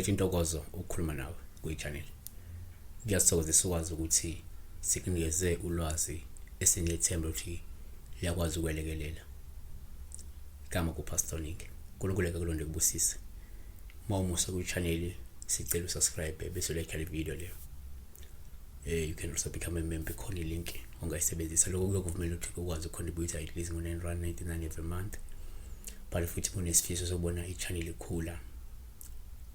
Kuletha intokozo ukukhuluma nawe kwi-channel. Kuyasithokozisa ukwazi ukuthi sikunikeze ulwazi esinethemba ukuthi liyakwazi ukwelekelela. Igama kuPastor Nick. uNkulunkulu akulonde kubusise. Uma umusa kwi-channel sicela usubscribe bese like le video leyo. You can also become a member, khona i-link ongayisebenzisa. Lokho kuyokuvumela ukuthi ukwazi ukucontribute at least ngo-9 rand 99 every month. But futhi unesifiso sokubona i-channel ikhula,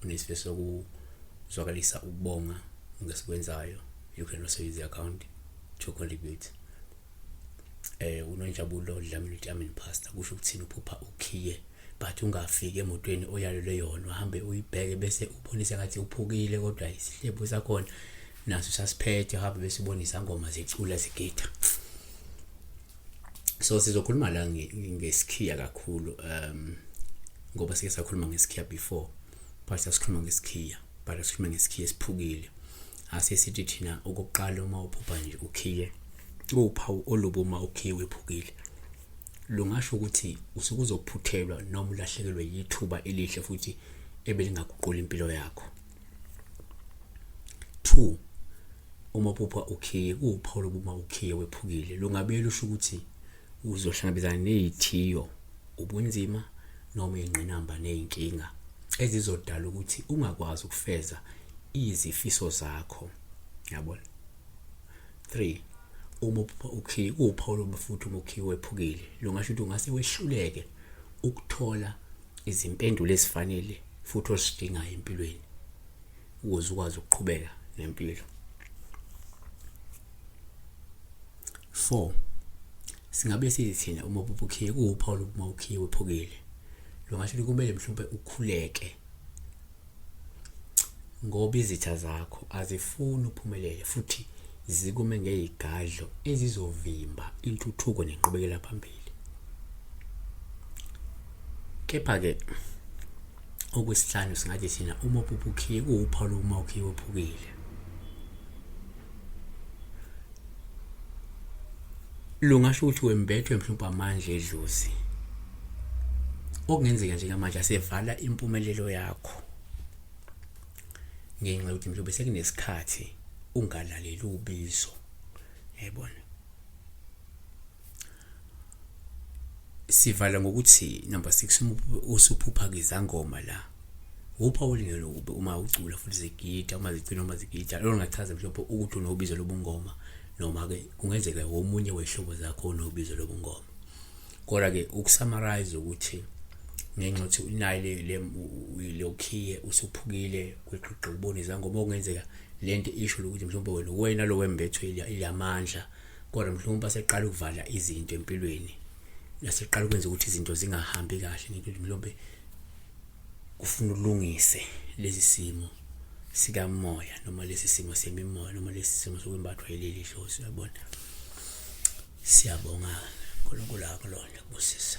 unesifiso sokuzwakalisa ukubonga ngesikwenzayo, you can also use the account to contribute. Unonjabulo Dlamini uthi amen pastor. Kusho ukuthini uphupha ukhiye but ungafiki emotweni oyalelwe yona, uhambe uyibheke bese ubonise ngathi uphukile kodwa isihlebu sakhona naso sasiphethe, uhambe bese ubonisa ngoma zicula zigida. So sizokhuluma la ngesikhiya kakhulu, ngoba sike sakhuluma ngesikhiya before, but sasikhuluma ngesikhiya but sikhuluma ngesikhiya esiphukile. Ase sithi thina okokuqala, uma uphupha nje ukhiye, uphawu olubi uma ukhiye wephukile lungasho ukuthi usuke uzophuthelwa noma ulahlekelwe yithuba elihle futhi ebelingaguqula impilo yakho. 2, uma uphupha ukhiye, kuwuphawu lokuba uma ukhiye wephukile lungabuye lusho ukuthi uzohlangabezana nezithiyo, ubunzima noma ingqinamba nezinkinga ezizodala ukuthi ungakwazi ukufeza izifiso zakho, yabona. 3, uma uphupha ukhiye, kuwuphawu lokuba futhi uma ukhiye wephukile lungasho ukuthi ungase wehluleke ukuthola izimpendulo ezifanele futhi ozidingayo empilweni ukuze ukwazi ukuqhubeka nempilo. 4, singabe sithi thina uma uphupha ukhiye, kuwuphawu lokuba uma ukhiye wephukile lungasho ukuthi kumele mhlawumbe ukhuleke ngoba izitha zakho azifuni uphumelele futhi zikume ngezigadlo ezizovimba intuthuko nenqubekela phambili. Kepha-ke okwesihlanu singathi thina uma uphupha ukhiye, kuwuphawu lokuba uma ukhiye wephukile lungasho ukuthi wembethwe mhlawumbe amandla edlozi okungenzeka njengamanje asevala impumelelo yakho ngenxa yokuthi mhlawumbe sekunesikhathi ungalaleli ubizo, yayibona. Sivala ngokuthi number 6, usuphupha izangoma la upha ulingelo kube uma ucula futhi zigida, uma zigcina uma zigida, lolo ngachaza mhlawumbe ukuthi unobizo lobungoma, noma ke kungenzeka omunye wehlobo zakho onobizo lobungoma. Kodwa ke ukusummarize ukuthi ngenxa yokuthi unayo le lokhiye usuphukile kweqhiqi ubona izangoma, okungenzeka lento isho ukuthi mhlawumbe wena lo wembethwe ilamandla, kodwa mhlawumbe aseqala ukuvala izinto empilweni, naseqala ukwenza ukuthi izinto zingahambi kahle, ngikuthi mhlawumbe kufuna ulungise lesi simo sikamoya noma lesi simo semimoya noma lesi simo sokwembathwa yileli dlozi, uyabona. Siyabonga, uNkulunkulu akulonde kubusise.